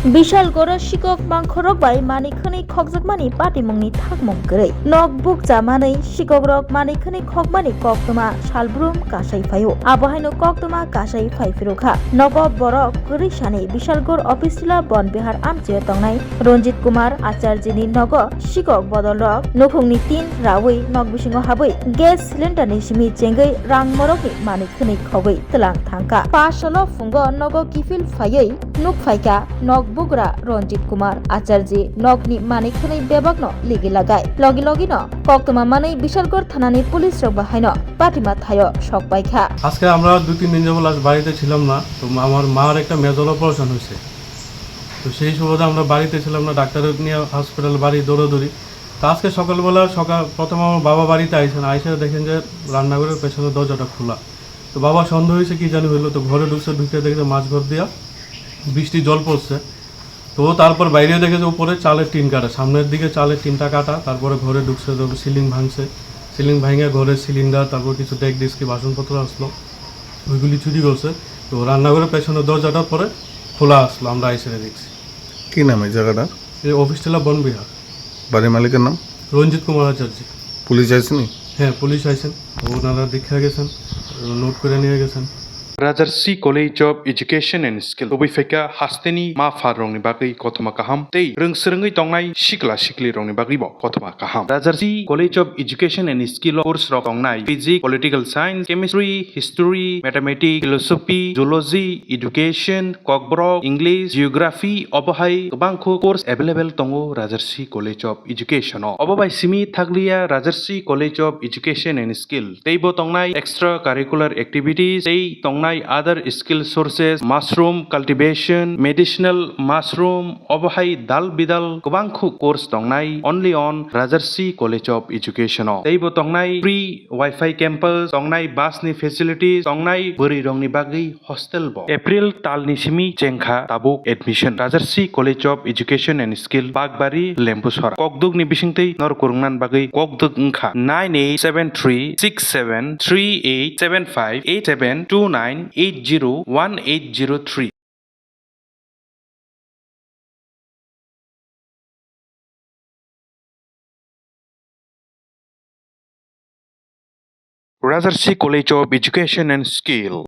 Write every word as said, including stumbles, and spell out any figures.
Bishalgoro sikok mangkhorok bai manwi khwnwi khokjakmani patimungni thakmung kwrwi. Nok bukcha manwi sikokrok manwi khwnwi khokmani koktwma salbrum kasai phaio. Abo haino koktwma kasai phai phirokha. Nogo borok kwrwi sani Bishalgor Office Tila Bon Bihar amchio tongnai Ranjit Kumar Acharjini nogo sikok bodolrok nukhungni tin rawi nok bisingo habwi gas cylinder ni simi chengwi rang morokni manwi khwnwi khogwi twlang thangkha. Pasalo phungo nogo kiphil phaiwi nuk phaikha nok bugra Ranjit Kumar Acharji nokni manwi khwnwi bebakno ligi lagai. Logi logino koktwma manwi Bishalgor thanani police rok bahaino patima thaio sok paikha. আজকে আমরা দুই তিন দিন যাবত লাস্ট বাড়িতে ছিলাম না, তো আমার মার একটা মেজর অপারেশন হয়েছে। তো সেই সুবাদে আমরা বাড়িতে ছিলাম না, ডাক্তার নিয়ে হসপিটাল বাড়ি দৌড়াদৌড়ি। তো আজকে সকালবেলা সকাল প্রথম আমার বাবা বাড়িতে আইসেন, আইসে দেখেন যে রান্নাঘরের পেছনের দরজাটা খোলা। তো বাবা সন্দেহ হয়েছে কি জানি হইলো, তো ঘরে ঢুকছে, ঢুকে দেখে যে মাঝ ঘর দিয়া বৃষ্টি জল পড়ছে। তো ও তারপর বাইরে দেখে যে উপরে চালের টিন কাটা, সামনের দিকে চালের টিনটা কাটা, তারপরে ঘরে ঢুকছে, তারপর সিলিং ভাঙছে, সিলিং ভাঙে ঘরের সিলিন্ডার, তারপর কিছু ডেক ডেস্কি বাসনপত্র আসলো, ওইগুলি চুরি করছে। তো রান্নাঘরের পেছনের দরজাটা পরে খোলা আসলো, আমরা এসে দেখছি। কি নাম এই জায়গাটা? এই অফিস টিলা বন বিহার। বাড়ির মালিকের নাম? রঞ্জিত কুমার আচার্য। পুলিশ আইসেনি? হ্যাঁ, পুলিশ আইসেন, ওনারা দেখে গেছেন, নোট করে নিয়ে গেছেন। Rajarsi College of Education and Skill tubui phaikha hasteni ma pha rokni bagwi kothoma kaham tei rwng swrwngwi tongnai sikla sikli rokni bagwibo kothoma kaham. Rajarsi College of Education and Skill o course rok tongnai Physics, Political Science, Chemistry, History, Mathematics, Philosophy, Zoology, Education, Kokborok, English, Geography, obo hai kwbangkho course available tongo Rajarsi College of Education o. Obo bai simi thakliya Rajarsi College of Education and Skill teibo tongnai extra curricular activities tei tongnai other skill sources, mushroom cultivation, medicinal mushroom, obo hai dal bidal kwbangkho course tongnai only on Rajarsi College of Education o. Teibo tongnai free Wi-Fi campus, tongnai bus ni facilities, tongnai bwrwi rokni bagwi hostel bo. April talni simi chengkha tabuk admission. Rajarsi College of Education and Skill, Bakbari, Lembusora. Kokdukni bisingtwi norok kwrwngna bagwi kokduk wngkha nine eight seven three six seven three eight seven five eight seven two nine eight zero one eight zero three. Rajarsi College of Education and Skill.